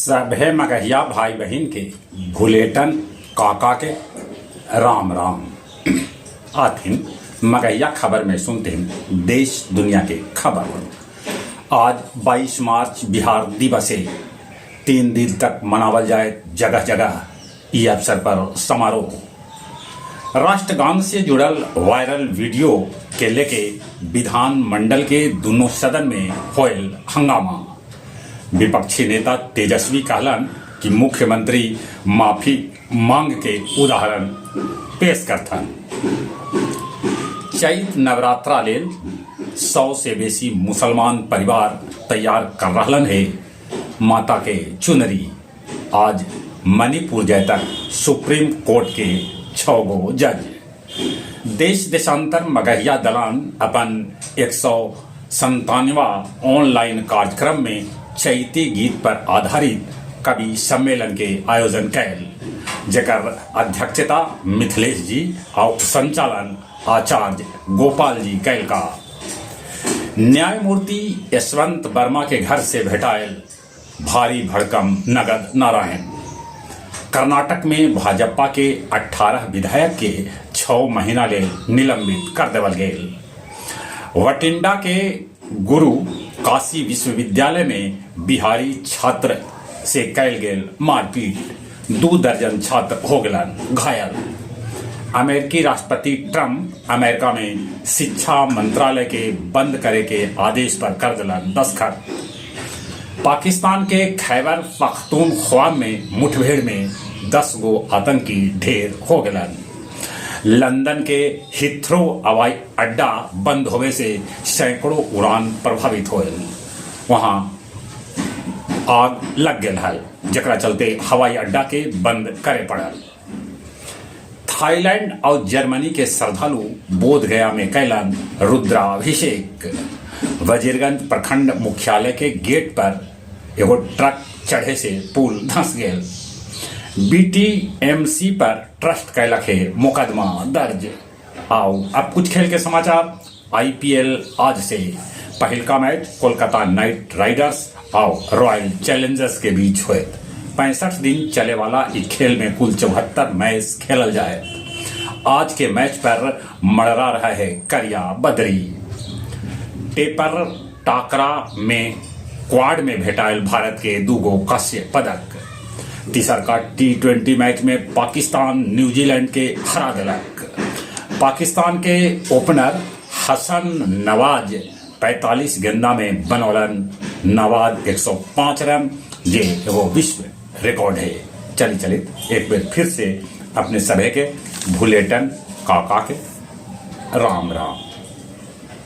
सभे मगहिया भाई बहिन के भुलेटन काका के राम राम। आथिन मगहिया खबर में सुनते देश दुनिया के खबर। आज 22 मार्च बिहार दिवस है। 3 दिन तक मनावल जाए जगह जगह ई अवसर पर समारोह। राष्ट्रगान से जुड़ल वायरल वीडियो के लेके विधान मंडल के दोनों सदन में होयल हंगामा। विपक्षी नेता तेजस्वी कहलन कि मुख्यमंत्री माफी मांग के उदाहरण पेश करथन। चैत नवरात्रा लेल 100 से बेसी मुसलमान परिवार तैयार कर रहलन है माता के चुनरी। आज मणिपुर जयतक सुप्रीम कोर्ट के 6 गो जज। देश देशांतर मगहिया दलान अपन 197वां ऑनलाइन कार्यक्रम में चैती गीत पर आधारित कवि सम्मेलन के आयोजन कैल, जेकर अध्यक्षता मिथिलेश जी और संचालन आचार्य गोपाल जी कैल का। न्यायमूर्ति यशवंत वर्मा के घर से भेटायल भारी भड़कम नगद नारायण। कर्नाटक में भाजपा के 18 विधायक के 6 महीना ले निलंबित कर देवल गेल। बठिंडा के गुरु काशी विश्वविद्यालय में बिहारी छात्र से कैल गेल मारपीट, 2 दर्जन छात्र हो गेलन घायल। अमेरिकी राष्ट्रपति ट्रंप अमेरिका में शिक्षा मंत्रालय के बंद करे के आदेश पर कर दिलन दस्तखत। पाकिस्तान के खैबर पख्तूनख्वा में मुठभेड़ में 10 गो आतंकी ढेर हो गेलन। लंदन के हिथ्रो हवाई अड्डा बंद होवे से सैकड़ों उड़ान प्रभावित होल। वहां आग लग गेल हल, जकरा चलते हवाई अड्डा के बंद करे पड़ल। थाईलैंड और जर्मनी के श्रद्धालु बोध गया में कैलन रुद्राभिषेक। वजीरगंज प्रखंड मुख्यालय के गेट पर एगो ट्रक चढ़े से पुल धंस गेल। बीटीएमसी पर ट्रस्ट कैलक है मुकदमा दर्ज। आओ अब कुछ खेल के समाचार। आईपीएल आज से पहिलका मैच कोलकाता नाइट राइडर्स और रॉयल चैलेंजर्स के बीच होत। 65 दिन चले वाला इस खेल में कुल 74 मैच खेलल जाए। आज के मैच पर मड़रा रहा है करिया बदरी। टेपर टाकरा में क्वाड में भेटायल भारत के 2 गो कांस्य पदक। तीसर का T20 match में पाकिस्तान न्यूजीलैंड के हरा दिलक। पाकिस्तान के ओपनर हसन नवाज 45 गेंदा में बनौलन नवाज 105 रन, जे एगो विश्व रिकॉर्ड है। चली चली एक बार फिर से अपने सभे के भुलेटन काका के राम राम।